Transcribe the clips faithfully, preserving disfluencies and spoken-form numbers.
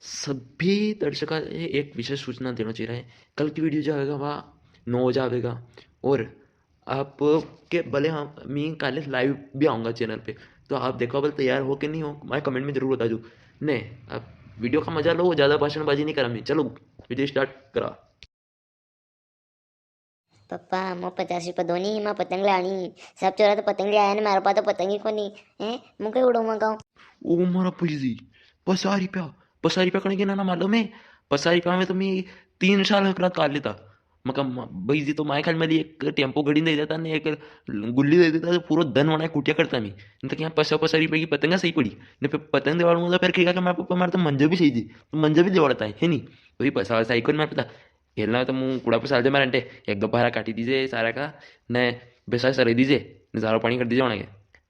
सभी दर्शका ने एक विशेष सूचना देना चाहिए है, कल की वीडियो जो आवेगा वा नौ बजे आवेगा। और आपके भले हम, मी काले लाइव भी आऊँगा चैनल पे, तो आप देखवा भले तैयार हो कि नी हो, मारे कमेंट में जरूर बताजो। ने आप वीडियो का मजा लो, ज्यादा भाषणबाजी नी करा मैं। चलो वीडियो स्टार्ट करा। पप्पा, मो पचास रुपया दो नी, मारे पतंग लानी। सब छोरा तो पतंग ले आया ने, मारे पास तो पतंग ही कोनी। हैं, मु कई उड़ाऊंगा गाँव? ओ मारा पैजी, पचास रुपया, पचास रुपया कणे के नाना मालूम है? पचास रुपया में तो मैं तीन साल हकरात काट लेता। मका म-, भाई जी तो माय खाल में एक टेम्पो घड़ी दे देता ने एक गुल्ली दे देता, तो पूरा दन वणा कुटिया करता मैं। नी तो क्या पचास, पचास रुपया की पतंगा सही पड़ी। ने फिर पतंग देवाड़ूंगा तो फिर कहेगा कि मारे पापा मारे तो मंजो भी सही दी, तो मंजो भी देवाड़ता है, है नी? वही पचास वैसा ही कोनी मारे पास। खेलना हो तो मु कुड़ा पे साल दे मारे अंटे, एक दो भारा काटी दीजे सारा का, ने बेसा सरे दीजे, ने सारो पानी कर दीजे वणा के।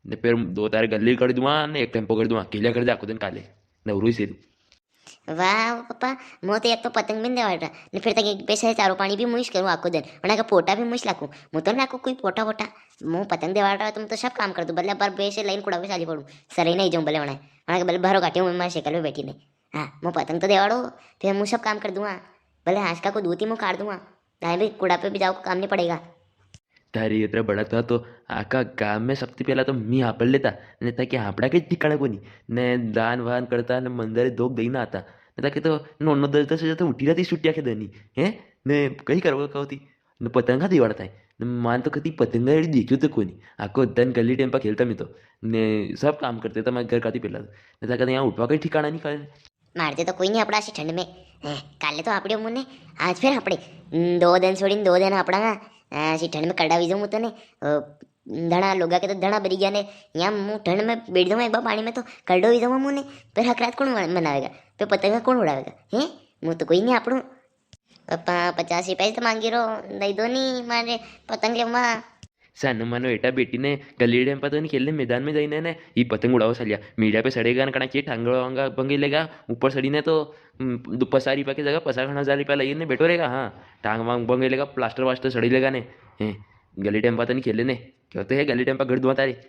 ने फिर दो तारे गल्ली कर दूंगा, ने एक टेम्पो कर दूंगा, खेलिया कर दे आखो दिन काले, ने उरुई से तू। वाह पापा, मो तो एक तो पतंग भी नी देवाड़ रहा, ने फिर तक एक बेसा चारो पानी भी मुइस करूँ आखो दिन, वणा का पोटा भी मुइस लाकू। मु तो लाकू कोई पोटा वोटा, मु पतंग देवाड़ रहा तो मु तो सब काम कर दूं, भले बार बेसे लाइन कुड़ा पे साली पड़ू, सरे नी जाऊं भले वणा, वणा के भले भरो काटियो मैं साइकिल पे बैठी ने। हाँ, मु पतंग तो देवाड़ो, फिर मु सब काम कर दूंगा। भले हाँस का को दूती मु काट दूंगा। ताए भी कुड़ा पे भी जाओ, काम नी पड़ेगा। तारी इतरा बड़ा था तो आका गांव में सबसे पहला तो मी हापड़ लेता, ने ताकि हापड़ा के ठिकाना कोनी, ने दान वान करता, ने मंदिर धोक दई ना आता, ने ताकि तो नौ नौ दस दस बजे तो उठी रहती छुट्टिया के दनी, हैं? ने कई करवा का होती, ने पतंगा दिवाड़ता है, ने मान तो कती पतंगा एड़ी देखियो तो कोनी, आको दन गली टेम्पा खेलता मैं तो, ने सब काम करते था मैं घर का थी पहला, ने ताकि तो यहाँ उठवा का ही ठिकाना नी खाए। मारते तो कोई नी आपड़ा असी ठंड में। हैं, काले तो आपड़े मुने, आज फिर आपड़े, हम्म, दो दिन छोड़ी दो दिन आपड़ा ना, असी ठंड में करड़ा वीजो मुतो ने, ओ, धणा लोगा के तो धणा बरी गया ने, या मु ठंड में बैठ जाऊँ एक बार पानी में तो करड़ो वीजो मुने, फिर हकरात कौन मन-, मनावेगा, फिर पतंगा कौन उड़ावेगा, हैं? मु तो कोई नी आपड़ू। पापा, पचास रुपया ही तो मांगी रो, दई दो नी, मारे पतंग लेवा। सानो मानो एटा बेटी ने गली टेम्पा तो नी खेलने, मैदान में जाइने ने, ई पतंग उड़ाओ सालिया। मीडिया पे सड़ेगा ने कणा के टांग वांगा भंगे लेगा, ऊपर सड़ी ने तो, हम्म, दो पसारी पा के जगह पसा खाना जाली पा लगी ने बैठो रहेगा। हाँ, टांग वांग भंगे लेगा, प्लास्टर वास्टर सड़ी लेगा ने। हैं, गली टेम्पा तो नी खेले ने, क्यों तो है गली टेम्पा घर दुआ तारे।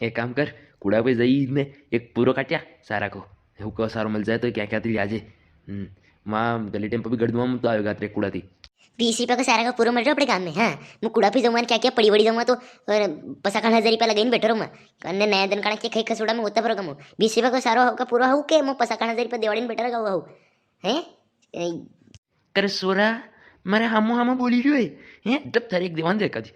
एक काम कर, कुड़ा पे जाई ने एक पूरो काटिया सारा को। हुको सारो मिल जाए तो क्या क्या तो लिया जे। हम्म, माँ गली टेम्पो भी गड़ दूंगा, तो आवेगा तेरे कुड़ा थी। बीस रुपया को सारा का पूरो मिल रहा अपने गांव में, हाँ। मैं कुड़ा पे जाऊंगा, क्या क्या पड़ी बड़ी जाऊंगा तो, और पसा खान हजार रुपया लगाइन बैठो रहूंगा। कन्ने नया दिन काना के खाई खसुड़ा में होता फरक हम। बीस रुपया को सारो का पूरो हूँ के, मैं पसा खान हजार रुपया देवाड़ी में बैठा रखा हुआ हूँ। हैं? ए, करे सोरा, मारे हामो हामो बोली रह्यो है। हैं? जब थारे एक दीवान देखा थी।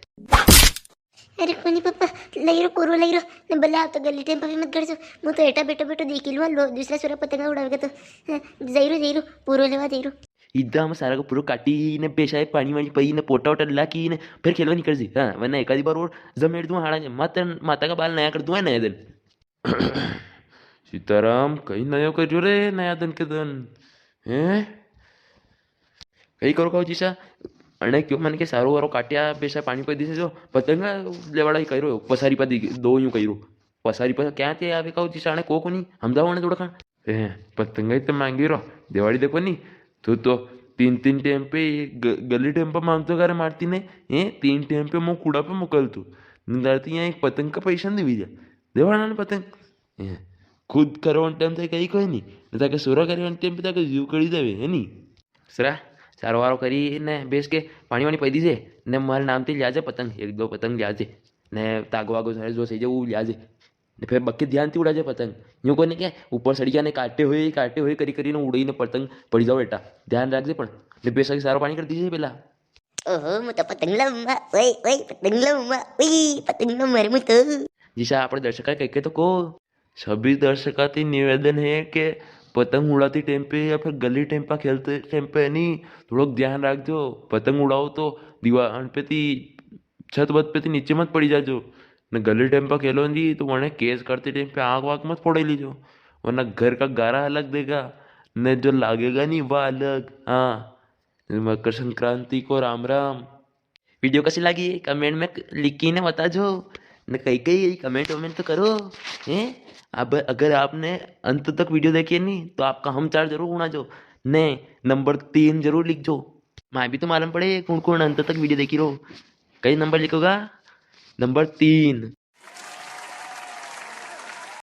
अरे कोनी पापा, लई रो, पूरो लई रो। ने भले आप तो गली टेम्पा भी मत गड़ जो। मु तो एटा बेटो बेटो देखी लूँ, लो, दूसरा सोरा पतंगा उड़ावेगा तो। हाँ, जई रो, जई रो, पूरो लेवा जई रो। इदा हम सारा को पूरो काटी ने पेशाए पानी वानी पई ने पोटा वोटा लाकी ने फिर खेलवा निकल जी। हाँ, वरना एक आधी बार और जमेड़ दूँ हाड़ा ने। माता, माता का बाल नया कर दूँ नया दिन। सीताराम, कई नयो कर जो रे नया दिन के दिन। हैं? कई करो खाओ जीसा, अने क्यों मन के सारो वारो काटिया, पेशा पानी पर दिसे जो पतंगा लेवाड़ा ही करो, पसारी पर दी-, दो यूं करो। पसारी पर क्या ते आवे खाओ जीसा, अने को कोनी, हम जाओ अने थोड़ा खान। ए, पतंगा ही तो मांगी रो, देवाड़ी देखो नी, तू तो तीन तीन टेम पे ग-, गली टेम पे मांगतो करे मारती ने, ए, तीन टेम पे मो कूड़ा पे मोकल तू, निंदारती यहाँ एक पतंग का पैसा नहीं दीवी जा, देवाड़ा ने पतंग। ए, खुद करवा टाइम ते कई कोई नी, ने ताके सोरा करवा टाइम पे ताके जीव कड़ी जावे, है नी? सरा, चारो वारो करी ने बेस के पानी वानी पई दीजे, ने मारे नाम ते लियाजे पतंग, एक दो पतंग लियाजे, ने तागो वागो सारे जो सही जे वो लियाजे, ने फिर बक्के ध्यान ती उड़ाजे पतंग। यूं कोनी के ऊपर सड़िया ने काटे हुए, काटे हुए करी करी ने उड़ई ने पतंग पड़ी जाओ बेटा, ध्यान राखजे पण, ने बेस के सारो पानी कर दीजे पेला। ओहो, मु तो पतंग लम्मा, ओए, ओए, पतंग लम्मा, ओए, पतंग लम्मा रे मु तो। जीसा, आपणे दर्शका के, के तो को। सभी दर्शका ती निवेदन है के पतंग उड़ाती टाइम पे या फिर गली टेम्पा खेलते टाइम पे नी, थोड़ोक ध्यान राखजो। पतंग उड़ाओ तो दीवान पे ती, छत वत पे ती नीचे मत पड़ी जाजो। ने गली टेम्पा खेलो जी तो वने केस करते टाइम पे आग वाग मत फोड़े लीजो, वरना घर का गारा अलग देगा, ने जो लागेगा नी वा अलग। हाँ, मकर संक्रांति को राम राम। वीडियो कसी लागी, कमेंट में लिखी ने बताजो। ने कई कई कमेंट वमेंट तो करो, हैं? अब अगर आपने अंत तक वीडियो देखी है नी, तो आपका हमचार जरूर हुणाजो। ने नंबर तीन जरूर लिखजो। माय भी तो मालूम पड़े, कुण कुण अंत तक वीडियो देखी रो। कई नंबर लिखोगा? नंबर तीन।